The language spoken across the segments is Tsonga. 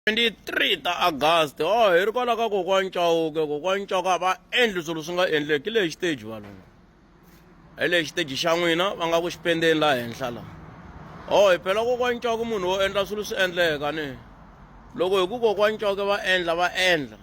23 ta August oh hi ri kwala ka kokwani Chauke kokwani Chauke a va endli swilo swi nga endleki hi lexi xiteji valungu hi lexi xiteji xa n'wina va nga ku xipendeni laha henhla la oh hi phela kokwani Chauke munhu wo endla swilo swi endleka ni loko hi ku kokwani Chauke va endla va endla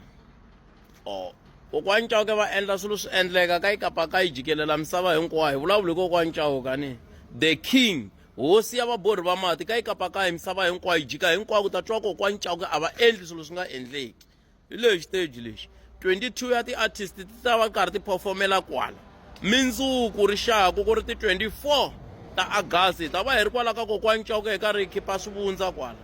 oh kokwani Chauke va endla swilo swi endleka ka yi kapa ka yi jikelela misava hinkwayo hi vulavula hi kokwani Chauke ni the king Hosi ya vaborhi va mati ka yi kapakayi misava hinkwayo jika hinkwako ta twa kokwani Chauke a va endli swilo swi nga endleki hi lexi stage lexi 22 ya ti-artist ti ta va karhi ti phofomela kwala mindzuku rixaku ku ri ti 24 ta August hi ta va hi ri kwala ka kokwani Chauke hi karhi hi khipa swivundza kwala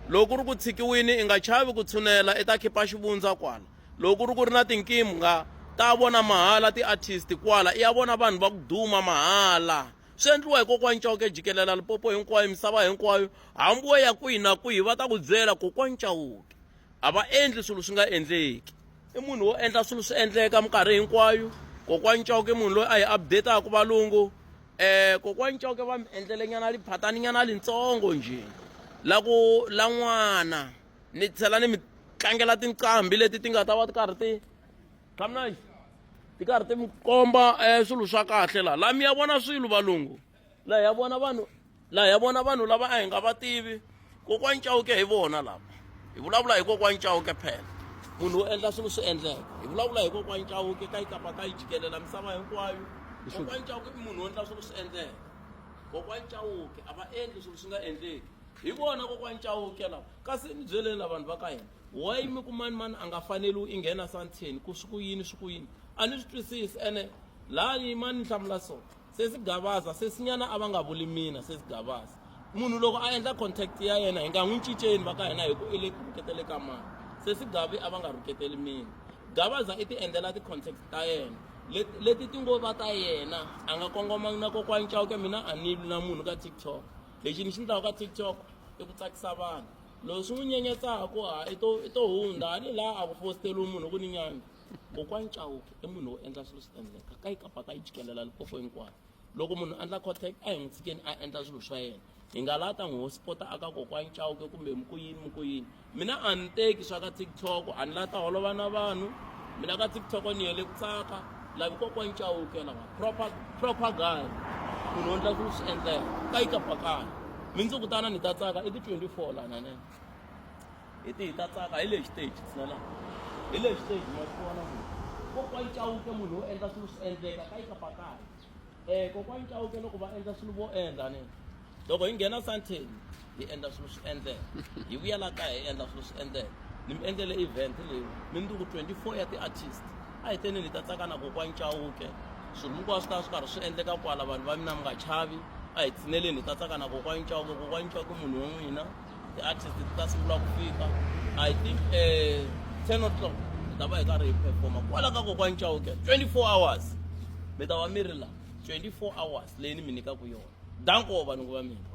loko ku ri ku tshikiwini i nga chavi ku tshunela i ta khipa xivundza kwala loko ku ri ku ri na tinkingha ta vona mahala ti-artist kwala i ya vona vanhu va ku duma mahala Swi endliwa hi kokwani Chauke jikelela Limpopo hinkwayo misava hinkwayo hambi wo ya kwihi na kwihi va ta ku byela kokwani Chauke a va endli swilo swi nga endleki i munhu wo endla swilo swi endleka minkarhi hinkwayo kokwani Chauke i munhu loyi a hi update-aka valungu kokwani Chauke va mi endlele nyana liphatani nyana litsongo njhe la ku la n'wana ni tlhela ni mi tlangela tinqambi leti ti nga ta va ti karhi ti Kamnai ti karhi ti mi komba swilo swa kahle laha laha mi ya vona swilo valungu laha ya vona vanhu laha ya vona vanhu lava a hi nga va tivi kokwani Chauke hi vona lava hi vulavula hi kokwani Chauke phela munhu wo endla swilo swi endleka hi vulavula hi kokwani Chauke ka yi kapa ka yi jikelela misava hinkwayo kokwani Chauke i munhu wo endla swilo swi endleka kokwani Chauke a va endli swilo swi nga endleki hi vona kokwani Chauke lava kasi ni byeleni la vanhu va ka hina Why mi ku mani mani a nga faneliwi i nghena Sandton ku swi ku yini swi ku yini a ni swi twisisi ene laha yimani ni hlamula so sesi Gavaza sesinyana a va nga vuli mina sesi Gavaza munhu loko a endla contact ya yena hi nga n'wi cinceni va ka hina hi ku i le ku rhuketele ka mani sesi Gavi a va nga rhuketeli mina Gavaza i ti endlela ti-contact ta yena leti leti ti ngo va ta yena a nga kongomangi na kokwani Chauke mina a ni lwi na munhu ka TikTok lexi ni xi endlaka ka TikTok i ku tsakisa vanhu Loko swi n'wi nyenyetsaka ha i to i to hundza a ni laha a ku fositeriwi munhu ku ni nyanga kokwani Chauke i munhu wo endla swilo swi endleka ka yi kapa ka yi jikelela Limpopo hinkwayo loko munhu a endla contact a hi n'wi tshikeni a endla swilo swa yena hi nga la ta n'wi hotspot-a aka kokwani Chauke kumbe mi ku yini mi ku yini mina a ni teki swa ka TikTok a ni la ta holova na vanhu mina ka TikTok ni yele ku tsaka lavi kokwani Chauke lava proper proper guy munhu wo endla swilo swi endleka ka yi kapa kaya Mindzuku tana ni ta tsaka i ti 24 lana ne. Hi ti hi ta tsaka hi lexi stage tshinela. Hi lexi stage ma swi vona ku kokwani Chauke munhu wo endla swilo swi endleka ka yi kapa kaya. Kokwani Chauke loko va endla swilo vo endla ne. Loko hi nghena Sandton hi endla swilo swi endleka. Hi vuya la kaya hi endla swilo swi endleka. Ni mi endlele event leyi mindzuku 24 ya ti-artist. A hi teni ni ta tsaka na kokwani Chauke. Swilo hinkwaswo swi ta swi karhi swi endleka kwala vanhu va mina mi nga chavi. A hi tshineleni hi ta tsaka na kokwani Chauke. Kokwani Chauke munhu wa n'wina. Ti-artist ti ta sungula ku fika I think 10 o'clock hi ta va hi karhi hi performa kwala ka kokwani Chauke 24 hours mi ta va mi ri la 24 hours leyi ni mi nyikaka yona. Danko vanhu va mina.